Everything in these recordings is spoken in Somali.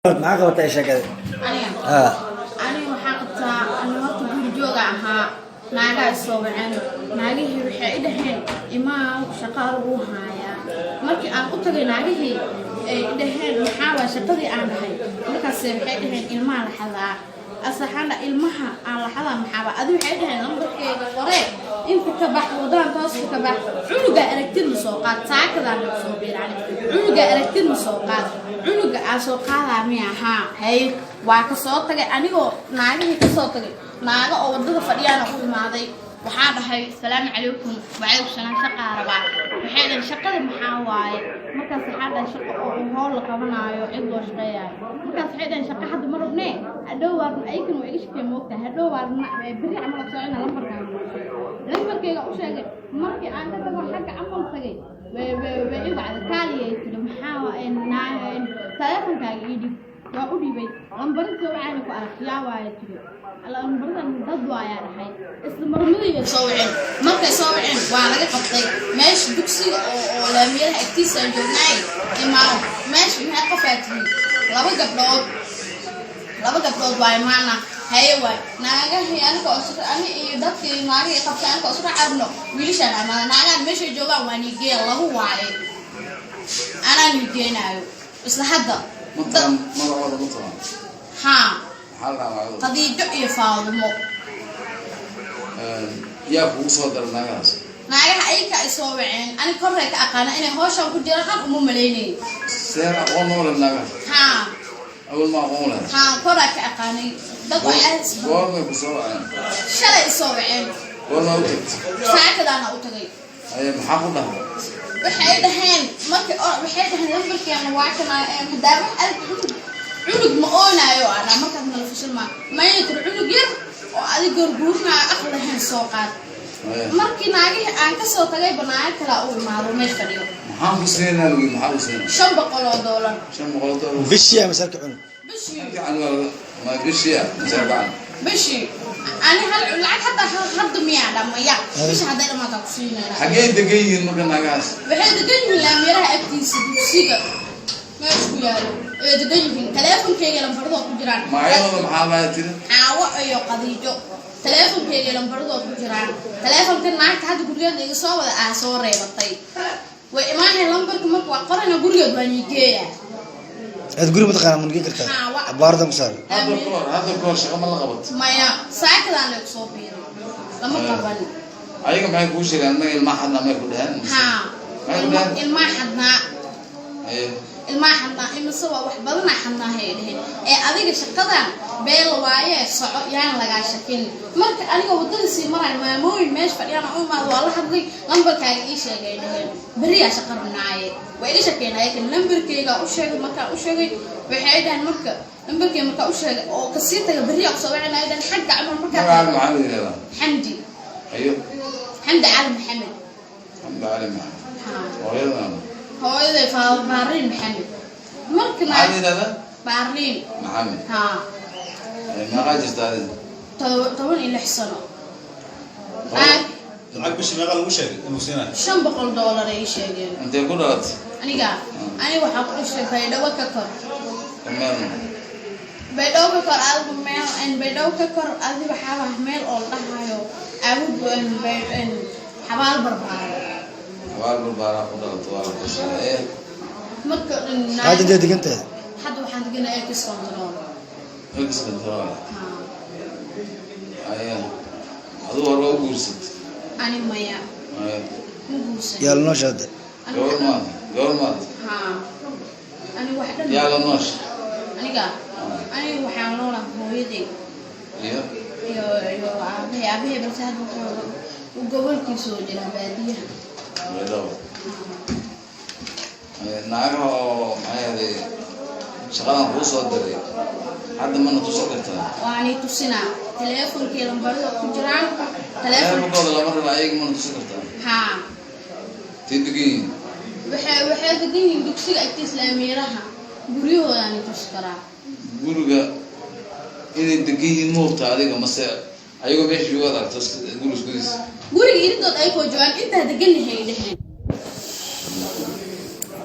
Maxaa qabatay sheekada? Aniga? Ha. Aniga waxaa qabtaa, ani horta guri jooga ahaa. Naagaa isoo waceen. Naagihii waxay i dhaheen, "Imaaw, shaqaa lagu haayaa." Markii aan u tagay naagihii, ay i dhaheen, "Maxaa waa shaqadii?" aan dhahay. Markaas waxay dhaheen, "Ilmaha la xadaa." Asaxaana ilmaha aan la xadaa maxaaba adi? Waxay dhaheen, "Lambarkeyga qoree, inta ka bax, wadaan tooska ka bax, cunuga aragtid ma soo qaad." Saakadaan lagu soo biirani, "Cunuga aragtid ma soo qaad." Cunuga aa soo qaadaa miya? Haa. Hay, waa ka soo tagay. Anigoo naagihii ka soo tagay, naago oo wadada fadhiyaana u imaaday. Waxaa dhahay, "Asalaamu calaykum." "Wacalaykum salaam." "Shaqaa rabaa." Waxay dhahay, "Shaqada maxaa waaye?" Markaas waxaa dhahay, "Shaqo oo howl la qabanaayo, cid loo shaqeeyaayo." Markaas waxay dhahay, "Shaqa hadda ma rabnee, hadhow waa rabna." Ayakan waa iga shakee, moogtahay. Hadhow waa rabna, berri camal soocina. Lambarkaan, lambarkayga u sheegay. Markii aan ka tago xagga camal tagay, way i wacday. "Kaaliyay," tiri, "maxaa taleefonkaaga ii dhib?" Waa u dhibay. "Lambarin soo wacayna ku arag, yaa waaya?" tiri. "Lambaradan dad waayaa," dhahay. Isla marmadii soo waceen. Markay soo waceen, waa laga qabtay. "Meesha dugsiga oo laamiyadaha agtiisa aan joognaay, imaaw meesha. Maxay qofaa tihi?" Laba gabdhood, laba gabdhood waay maana. Haye waay. Naagahii aniga oo ani iyo dadkii naagihii qabtay, aniga oo isla carno, wiilashaan amaada. Naagahan meeshay joogaan waa niigeeya. Lagu waaye, anaa niigeenaayo isla hadda. Mataqaan magacooda? Ma taqaan? Haa. Maxaa la dhahaa magacooda? Khadiijo iyo Faadimo. Yaa kugu soo dara naagahaas? Naagaha ayaka ay soo waceen. Ani korray ka aqaana. Inay hawshan ku jiraan dhan uma malaynay. Seen aqoon ma leh naagahaas? Haa. Awal ma aqoon leh? Haa, koraa ka aqaanay. Dad oo aad Goormay ku soo waceen? Shalay isoo waceen. Goormaa u tagtay? Saakadaana u tagay. Haye, maxaa ku dhahay? Waxay dhaheen markii waxay dhaheen, "Lambarkeena waa kana." Maadaama arag cunug, cunug ma oonaayo ana markaas nala fashil maa mayna tir, "Cunug yar oo adig gorguurinaayo aqal lahayn soo qaad." Markii naagihii aan kasoo tagay, banaayo kalaa u imaado, meel fadhiyo. Maxaan ku siinaa lagu? Maxaa ku siinaa? $500. $500. Bishii ama sarka cunug? Bishii. Gacan waa ma bishii ah mise gacan? Bishii. Ani hal lacag hadda hadda miyaa dhamaya? Bisha hadday dhamaataa ku siinayna. Xaggee degan yihiin marka naagahaas? Waxay degan yihiin laamiyaraha agtiisa, dugsiga meesha ku yaalo ay degan yihiin. Taleefonkeyga lambaradoo ku jiraan. Magacyadooda maxaa lahaa tiri? Caawo iyo Qadiijo. Taleefonkeyga lambaradoo ku jiraan. Taleefonka naagta hadda gurigeeda iga soo wada ah soo reebatay. Way imaaneen. Lambarka marka waa qorana, gurigeed waa niigeeya. Aad guri mataqaana ma nigin kartaa? Haa, Abaardan ku saar. Hadda kahor shaqo ma la qabato? Maya, saakadaan lay kusoo biiray, lama qaban. Ayaga maxay kuu sheegeen? "Annaga ilmaha xadnaa," may ku dheheen? Haa. Maxay ku dheheen? "Ilmaa xadnaa." Haye. "Ilmaa xadnaa, imise waa wax badanaa xadnaa," hay dheheen. "Ee adiga shaqadan beel waaye, soco, yaan lagaa shakin." Marka aniga wadada sii marayo, maamooyin meesha fadhiyaan u imaado, waa la hadlay. "Lambarkaaga ii sheegay," dheheen, "beriyaa shaqa rabnaaye." Waa iga shakeen ayaga. Lambarkeyga u sheegay. Markaan u sheegay, waxay dhaheen, marka lambarkeyga markaa u sheegay oo kasii taga, "Beriyaa kusoo wacina," ay dhaheen, xagga camal markaa. Magacaaga maxaa la yidhahdaa? Xamdi. Hayo. Xamdi Cali Maxamed. Xamdi Cali Maxamed. Haa. Hooyadana? Hooyaday Baariin Maxamed. Marka Maxaa la yidhahdaa? Baariin. Maxamed. Haa. Meeqaa jirta adiga? 16 sano. Lacag bishii meeqa lagu sheegay inuu siinayo? $500 ay ii sheegeen. Intee ku dhalatay? Aniga waxaa ku dhashay Baydhabo ka kor. Meel? Baydhabo ka kor, adigu meel Baydhabo ka kor. Adi waxaa ah meel oo la dhahayo Aawud, Xabaal Barbaaro. Xabaal Barbaaraa ku dhalatay, waa la kashay. Marka Hadda intee degan tahay? Hadda waxaan deganaa Ex Control. Ex Control. Haa. Haye, adigu hore u guursatay? Ani maya. Haye. Ma guursan. Yaa la noosha hadda? Gabar maad, gabar maad? Haa, ani wax dhan. Yaa la noosha? Aniga waxaan noolaha hooyaday. Iyo? Iyo aabahay. Aabahay balse hadda wuxuu uu gobolkiisa oo jiraa baadiyaha. Baydhabo. Haye, naagaha oo maxay ahaday shaqadan kuu soo diray hadda mana tusin kartaa? Waanay tusinaa. Taleefonkii lambarada ku jiraan taleefon. Teleefonkooda lama raba, ayaga mana tusin kartaa? Haa. Tee degan yihiin? Waxay degan yihiin dugsiga agtiisa, laamiiraha guryahoodaanay tusi karaa. Guriga inay degan yihiin ma hubta adiga, mase ayagoo meesha joogaad aragto guriga iskudiisa? Guriga iridood ayakoo joogaan, "Intaa degannahay," ay dheheen.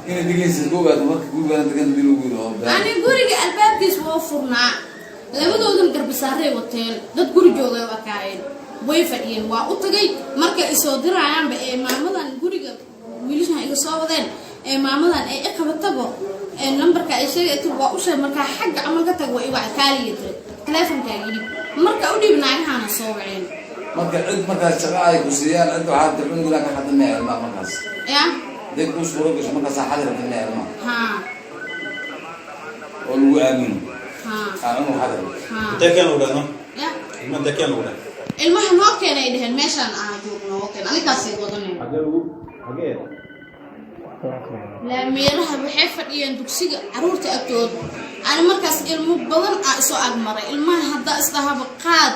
Inay degaysid ma ogaata marka gurigaan degan hadii lagu yiri oo been? Ani guriga albaab furnaa. Labadoodan garbasaaray wateen, dad guri joogay u akaayeen, way fadhiyeen. Waa u tagay markay isoo diraayaanba ee maamadan guriga wiilashan iga soo wadeen, ee maamadan ee i qabatabo, ee nambarka ay sheegay tir waa u sheeg. Markaa xagga camal ka tag, waa iwac kaaliya tiri, taleefonkaaga idhib. Marka u dhiib, naagahaana soo waceen. Marka cid markaas shaqa ay ku siiyaan, cid waxaa tir cunugaa ka xadamaya ilmaha markaas? Ya. Haday kuu suuro gasho markaas xadi rabta ilmaha Haa. oo lagu aamino. Haa. Aa cunug xadi rabta. Haa. Intee keen lagu dhahay no? Ya. Ilma intee keen lagu dhahay? Ilmaha noo keenay dheheen, meeshaan aan joogno noo keen, anikaasay wadanay. Xagee lagu, xagee? Laameeraha waxay fadhiyeen dugsiga caruurta agtooda. Ani markaas ilmo badan aa isoo agmaray. Ilmaha haddaa isdhahaba qaad,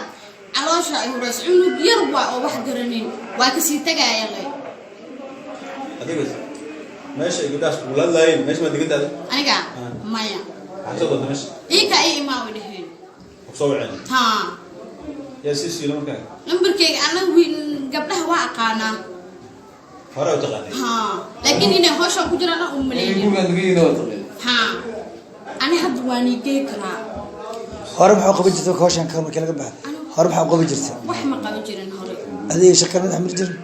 caloosha ay horeyso. Cunug yar waa oo wax garanin, waa kasii tagaaya le. Adiga meesha ay gabdhahaas kugula hadlaayeen, meesha ma degan tahay? Aniga maya. Maxaa soo doonta meesha? Iika ay imaa way dheheen. Ku soo waceen? Haa. Yaa sii siilo markaa? Nambarkeyga anaga wiil gabdhaha waa aqaanaa. Hore u taqaanay? Haa, laakiin inay hawshan ku jiraan aan u inay maleynay. Gurigaan degan yihiin waa taqeen. Haa, ani hadda waa niigey karaa. Hore maxaa u qaban jirta marka hawshan ka markii laga baxay? Hore maxaa u qaban jirta? Wax ma qaban jirin hore. Adiga shaqada madax mari jirin?